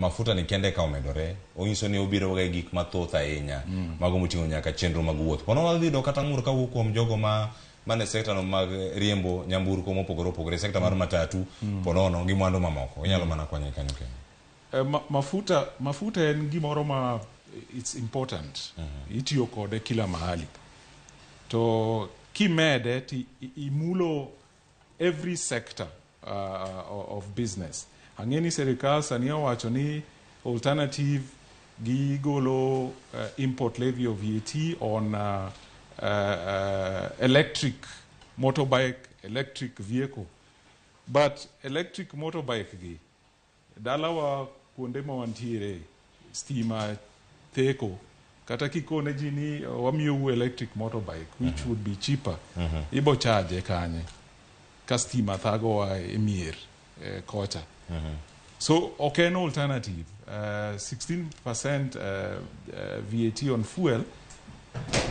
Mafuta ni kende ka omedore, onyiso ni obiro ga gik mathoth ahinya. Mago moting'o nyaka chenro mag wuoth. Pono wadhi yudo kata ng'ur kawuok kuom jogo ma mane sekta no mag riembo nyamburko mopogore opogore, sekta mar matatu, ponono gi mwandu mamoko. Inyalo mana konye kanyo kendo. Mafuta en gimoro ma it's important. Itiyo kode kila mahali. To kimede ti imulo every sector of business. Ang'e ni sirikal sani owacho ni alternative gigolo import levy of VAT on electric motorbike, electric vehicle. But electric motorbike gi dalawa kuonde ma wantiere stima theko kata kikone ji ni wamiyou electric motorbike which would be cheaper, ibo charge kanye ka stima thagowa e mier kocha? So ok en alternative. 16% VAT on fuel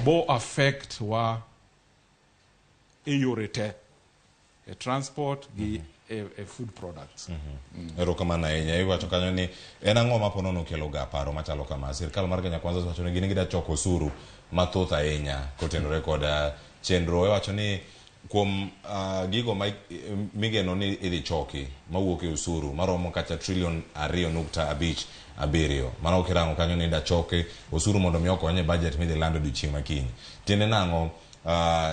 bo affect wa e yore te, e transport gi e food products. Erokamano ahinya. Iwacho kanyo ni en ang'o ma ponono kelo ga paro machalo kama? Sirkal mar Kenya Kwanza wacho ni gin gida choko osuru mathoth ahinya kotenore kod chenro. Iwacho ni kuom gigo ma migeno ni idhi choki mawuok e osuru maromo kata trilion 2.57, mano kirango kanyo ni ida choki osuru mondo mi okony e budget midhi land odiochieng' makiny. Tiende nang'o,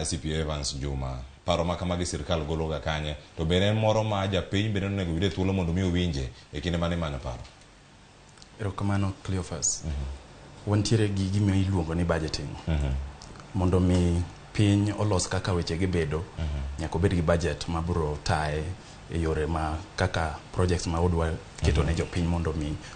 CPA Evans Juma, paro ma kamagi sirkal golo ga kanye? To bende en moro ma japiny bende onego oyude thuolo mondo mi owinje e kinde mane imanyo paro? Erokamano, Cleophas. Wantiere gi gima iluongo ni budgeting. Mondo mi piny olos kaka wechegi bedo, nyaka obed gi budget mabiro taye e yore ma kaka projects ma odwa keto ne jopiny mondo mi